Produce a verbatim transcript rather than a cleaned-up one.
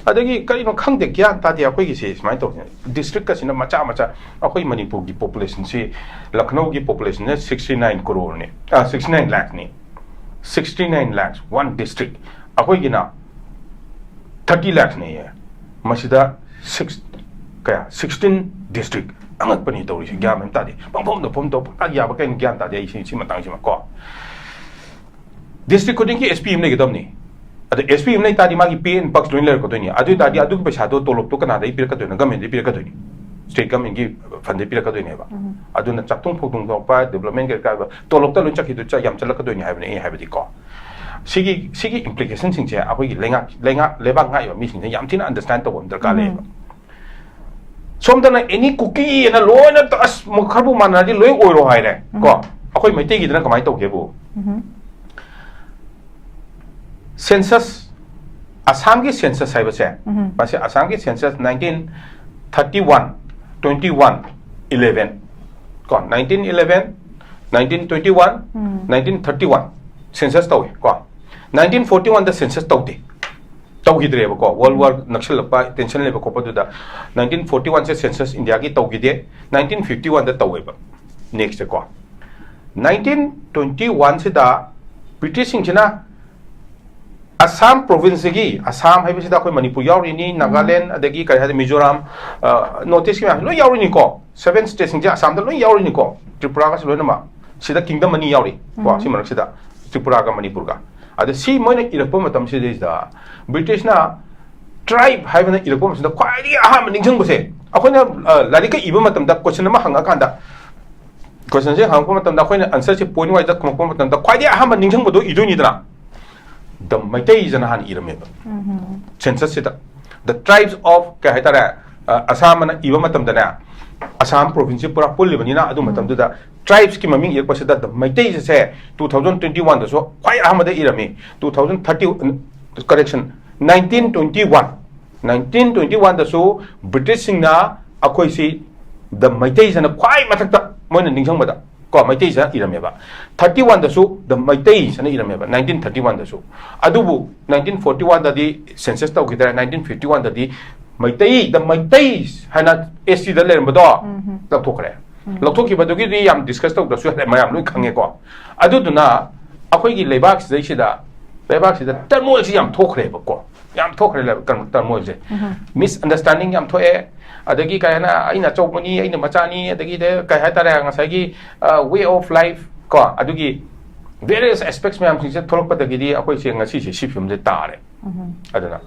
ꯑꯗꯒꯤ ꯀꯔꯤꯅꯣ ꯈꯪꯗꯦ, ꯒ꯭ꯌꯥꯟ ꯇꯥꯗꯦ ꯑꯩꯈꯣꯏꯒꯤꯁꯤ ꯁꯨꯃꯥꯏꯅ ꯇꯧꯁꯤꯅ꯫ ꯗꯤꯁꯇ꯭ꯔꯤꯛꯀꯁꯤꯅ ꯃꯆꯥ ꯃꯆꯥ, ꯑꯩꯈꯣꯏ ꯃꯅꯤꯄꯨꯔꯒꯤ ꯄꯣꯄꯨꯂꯦꯁꯟꯁꯤ, ꯂꯈꯅꯧꯒꯤ ꯄꯣꯄꯨꯂꯦꯁꯟꯁꯦ sixty nine crore ꯅꯤ, ꯁꯤꯛꯁꯇꯤ ꯅꯥꯏꯟ ꯂꯥꯛꯅꯤ꯫ Sixty nine lakhs, one district꯫ ꯑꯩꯈꯣꯏꯒꯤꯅ thirty lakhs ꯅꯦꯌꯦ꯫ ꯃꯁꯤꯗ six, ꯀꯌꯥ, sixteen district꯫ ꯑꯉꯛꯄꯅꯤ ꯇꯧꯔꯤꯁꯦ, ꯒ꯭ꯌꯥꯟ ꯃꯦꯟ ꯇꯥꯗꯦ꯫ ꯄꯪꯐꯝꯗ ꯐꯝ ꯇꯧ, ꯄꯪꯇꯥ ꯌꯥꯕ ꯀꯩꯅꯣ, ꯒ꯭ꯌꯥꯟ ꯇꯥꯗꯦ ꯑꯩ ꯁꯤ, ꯁꯤ ꯃꯇꯥꯡꯁꯤꯃ ꯀꯣ꯫ ꯗꯤꯁꯇ꯭ꯔꯤꯛ ꯈꯨꯗꯤꯡꯒꯤ S P ꯑꯃ ꯂꯩꯒꯗꯕꯅꯤ꯫ ꯑꯗ S P ꯑꯃ ꯂꯩ ꯇꯥꯔꯗꯤ ꯃꯥꯒꯤ pay and perks ꯂꯣꯏ ꯂꯩꯔꯛꯀꯗꯣꯏꯅꯤ꯫ ꯑꯗꯨ ꯑꯣꯏ ꯇꯥꯔꯗꯤ ꯑꯗꯨꯒꯤ ꯄꯩꯁꯥꯗꯣ ꯇꯣꯂꯣꯞꯇꯣ ꯀꯅꯥꯗꯒꯤ ꯄꯤꯔꯛꯀꯗꯣꯏꯅꯣ? Government ꯇꯒꯤ ꯄꯤꯔꯛꯀꯗꯣꯏꯅꯤ, state government ꯀꯤ fund ꯇꯒꯤ ꯄꯤꯔꯛꯀꯗꯣꯏꯅꯦꯕ꯫ ꯑꯗꯨꯅ ꯆꯥꯛꯊꯣꯡ ꯐꯧꯊꯣꯡ ꯊꯣꯛꯄ development ꯀꯩꯀꯥ ꯇꯣꯂꯣꯞꯇ ꯂꯣꯏ ꯆꯠꯈꯤꯗꯣꯏ, ꯆ-, ꯌꯥꯝ ꯆꯠꯂꯛꯀꯗꯣꯏꯅꯤ ꯍꯥꯏꯕꯅꯤ ꯑꯩ ꯍꯥꯏꯕꯗꯤꯀꯣ꯫ ꯁꯤꯒꯤ, ꯁꯤꯒꯤ implication ꯁꯤꯡꯁꯦ ꯑꯩꯈꯣꯏꯒꯤ ꯂꯩꯉꯥꯛ, ꯂꯩꯉꯥꯛ, ꯂꯩꯕꯥꯛ ꯉꯥꯛꯏꯕ ꯃꯤꯁꯤꯡꯁꯦ ꯌꯥꯝ ꯊꯤꯅ understand ꯇꯧꯕ ꯑꯃ ꯗꯔꯀꯥꯔ ꯂꯩꯌꯦꯕ꯫ ꯁꯣꯝꯗꯅ any ꯀꯨꯀꯤ ꯑꯅ ꯂꯣꯏꯅ ꯇ-, ꯑꯁ, ꯃ-, ꯈꯔꯕꯨ ꯃꯥꯟꯅꯔꯗꯤ ꯂꯣꯏ ꯑꯣꯏꯔꯣ ꯍꯥꯏꯔꯦ ꯀꯣ꯫ ꯑꯩꯈꯣꯏ ꯃꯩꯇꯩꯒꯤꯗꯅ ꯀꯃꯥꯏꯅ ꯇꯧꯒꯦꯕꯨ? Census, ꯑꯁꯥꯝꯒꯤ census ꯍꯥꯏꯕꯁꯦ, ꯃꯁꯤ ꯑꯁꯥꯝꯒꯤ census nineteen thirty one, twenty one, eleven ꯀꯣ, nineteen eleven, nineteen twenty one, nineteen thirty one census ꯇꯧꯏ ꯀꯣ꯫ Nineteen forty one ꯗ census ꯇꯧꯗꯦ, ꯇꯧꯈꯤꯗ꯭ꯔꯦꯕꯀꯣ꯫ World War ꯅꯛꯁꯜꯂꯛꯄ, tension ꯂꯩꯕ ꯈꯣꯠꯄꯗꯨꯗ nineteen forty one ꯁꯦ census India ꯒꯤ ꯇꯧꯈꯤꯗꯦ꯫ Nineteen fifty one ꯗ ꯇꯧꯋꯦꯕ꯫ Next ꯀꯣ, nineteen twenty one ꯁꯤꯗ British ꯁꯤꯡꯁꯤꯅ Assam province ꯁꯤꯒꯤ, ꯑꯁꯥꯝ ꯍꯥꯏꯕꯁꯤꯗ ꯑꯩꯈꯣꯏ ꯃꯅꯤꯄꯨꯔ ꯌꯥꯎꯔꯤꯅꯤ, ꯅꯥꯒꯥꯂꯦꯟ, ꯑꯗꯒꯤ ꯀꯔꯤ ꯍꯥꯏꯗꯤ ꯃꯤꯖꯣꯔꯥꯝ, North East ꯀꯤ ꯃꯌꯥꯝ ꯂꯣꯏ ꯌꯥꯎꯔꯤꯅꯤꯀꯣ꯫ Seven state ꯁꯤꯡꯁꯦ ꯑꯁꯥꯝꯗ ꯂꯣꯏ ꯌꯥꯎꯔꯤꯅꯤꯀꯣ, ꯇ꯭ꯔꯤꯄꯨꯔꯥꯒꯁꯨ ꯂꯣꯏꯅꯃꯛ꯫ ꯁꯤꯗ kingdom ꯑꯅꯤ ꯌꯥꯎꯔꯤ ꯀꯣ, ꯁꯤ ꯃꯔꯛꯁꯤꯗ ꯇ꯭ꯔꯤꯄꯨꯔꯥꯒ ꯃꯅꯤꯄꯨꯔꯒ꯫ ꯑꯗ ꯁꯤ ꯃꯣꯏꯅ ꯏꯔꯛꯄ ꯃꯇꯝꯁꯤꯗꯩꯁꯤꯗ British ꯅ tribe ꯍꯥꯏꯕꯅ ꯏꯔꯛꯄ ꯃꯇꯝꯗ ꯈ꯭ꯋꯥꯏꯗꯒꯤ ꯑꯍꯥꯟꯕ ꯅꯤꯡꯁꯤꯡꯕꯁꯦ, ꯑꯩꯈꯣꯏꯅ, ꯑ, ꯂꯥꯏꯔꯤꯛꯀ ꯏꯕ ꯃꯇꯝꯗ question ꯑꯃ ꯍꯪꯉꯀꯥꯟꯗ, question ꯁꯦ ꯍꯪꯉꯛꯄ ꯃꯇꯝꯗ ꯑꯩꯈꯣꯏꯅ answer ꯁꯦ point wise ꯗ ꯈꯨꯝꯃꯛꯄ ꯃꯇꯝꯗ ꯈ꯭ꯋꯥꯏꯗꯒꯤ ꯑꯍꯥꯟꯕ ꯅꯤꯡꯁꯤꯡꯕꯗꯣ ꯏꯗꯣꯏꯅꯤꯗꯅ꯫ The ꯃꯩꯇꯩ ꯍꯥꯏꯅ ꯍꯥꯟꯅ ꯏꯔꯝꯃꯦꯕ census ꯁꯤꯗ꯫ The tribes of ꯀꯩ ꯍꯥꯏꯇꯥꯔꯦ, ꯑ, ꯑꯁꯥꯝ ꯑꯅ ꯏꯕ ꯃꯇꯝꯗꯅꯦ, ꯑꯁꯥꯝ province ꯁꯤ ꯄꯨꯔꯥ ꯄꯨꯜꯂꯤꯕꯅꯤꯅ ꯑꯗꯨ ꯃꯇꯝꯗꯨꯗ tribes ꯀꯤ ꯃꯃꯤꯡ ꯏꯔꯛꯄꯁꯤꯗ the ꯃꯩꯇꯩꯁꯦ two thousand twenty one ꯗꯁꯨ ꯈ꯭ꯋꯥꯏ ꯑꯍꯥꯟꯕꯗ ꯏꯔꯝꯃꯤ꯫ Two thousand thirty, correction, nineteen twenty one, nineteen twenty one ꯗꯁꯨ British ꯁꯤꯡꯅ ꯑꯩꯈꯣꯏꯁꯤ the ꯃꯩꯇꯩꯁꯤꯅ ꯈ꯭ꯋꯥꯏ ꯃꯊꯛꯇ ꯃꯣꯏꯅ ꯅꯤꯡꯁꯤꯡꯕꯗ ꯀꯣ, ꯃꯩꯇꯩꯁꯤꯅ ꯏꯔꯝꯃꯦꯕ꯫ ꯊꯥꯔꯇꯤ ꯋꯥꯟꯗꯁꯨ ꯗ ꯃꯩꯇꯩꯁꯤꯅ ꯏꯔꯝꯃꯦꯕ, ꯅꯥꯏꯟꯇꯤꯟ ꯊꯥꯔꯇꯤ ꯋꯥꯟꯗꯁꯨ꯫ ꯑꯗꯨꯕꯨ ꯅꯥꯏꯟꯇꯤꯟ ꯐꯣꯔꯇꯤ ꯋꯥꯟꯗꯗꯤ ꯁꯦꯟꯁꯁ ꯇꯧꯈꯤꯗ꯭ꯔꯦ, ꯅꯥꯏꯟꯇꯤꯟ ꯐꯤꯐꯇꯤ ꯋꯥꯟꯗꯗꯤ ꯃꯩꯇꯩ ꯗ ꯃꯩꯇꯩ ꯍꯥꯏꯅ ꯑꯦꯁ ꯇꯤꯗ ꯂꯩꯔꯝꯕꯗꯣ ꯂꯧꯊꯣꯛꯈ꯭ꯔꯦ꯫ ꯂꯧꯊꯣꯛꯈꯤꯕꯗꯨꯒꯤꯗꯤ ꯌꯥꯝ ꯗꯤꯁꯀꯁ ꯇꯧꯗ꯭ꯔꯁꯨ ꯌꯥꯔꯦ, ꯃꯌꯥꯝ ꯂꯣꯏ ꯈꯪꯉꯦꯀꯣ꯫ ꯑꯗꯨꯗꯨꯅ ꯑꯩꯈꯣꯏꯒꯤ ꯂꯩꯕꯥꯛꯁꯤꯗꯩꯁꯤꯗ, ꯂꯩꯕꯥꯛꯁꯤꯗ ꯇꯔꯃꯣꯏꯜꯁꯤ ꯌꯥꯝ ꯊꯣꯛꯈ꯭ꯔꯦꯕꯀꯣ, ꯌꯥꯝ ꯊꯣꯛꯈ꯭ꯔꯦ ꯀꯩꯅꯣ, ꯇꯔꯃꯣꯏꯜꯁꯦ꯫ ꯃꯤꯁꯑꯟꯗꯔꯁꯇꯦꯟꯗꯤꯡ ꯌꯥꯝ ꯊꯣꯛꯑꯦ꯫ ꯑꯗꯒꯤ ꯀꯩ ꯍꯥꯏꯅ, "ꯑꯩꯅ ꯑꯆꯧꯕꯅꯤ, ꯑꯩꯅ ꯃꯆꯥꯅꯤ", ꯑꯗꯒꯤꯗꯤ ꯀꯩ ꯍꯥꯏꯇꯥꯔꯦ, ꯉꯁꯥꯏꯒꯤ ꯋꯦ ꯑꯣꯐ ꯂꯥꯏꯐ ꯀꯣ, ꯑꯗꯨꯒꯤ ꯚꯦꯔꯤꯌꯁ ꯑꯦꯁꯄꯦꯛꯁ ꯃꯌꯥꯝꯁꯤꯡꯁꯦ ꯊꯣꯛꯂꯛꯄꯗꯒꯤꯗꯤ ꯑꯩꯈꯣꯏꯁꯦ ꯉꯁꯤꯁꯦ ꯁꯤ ꯐꯤꯕꯝꯁꯦ ꯇꯥꯔꯦ꯫ ꯑꯗꯨꯅ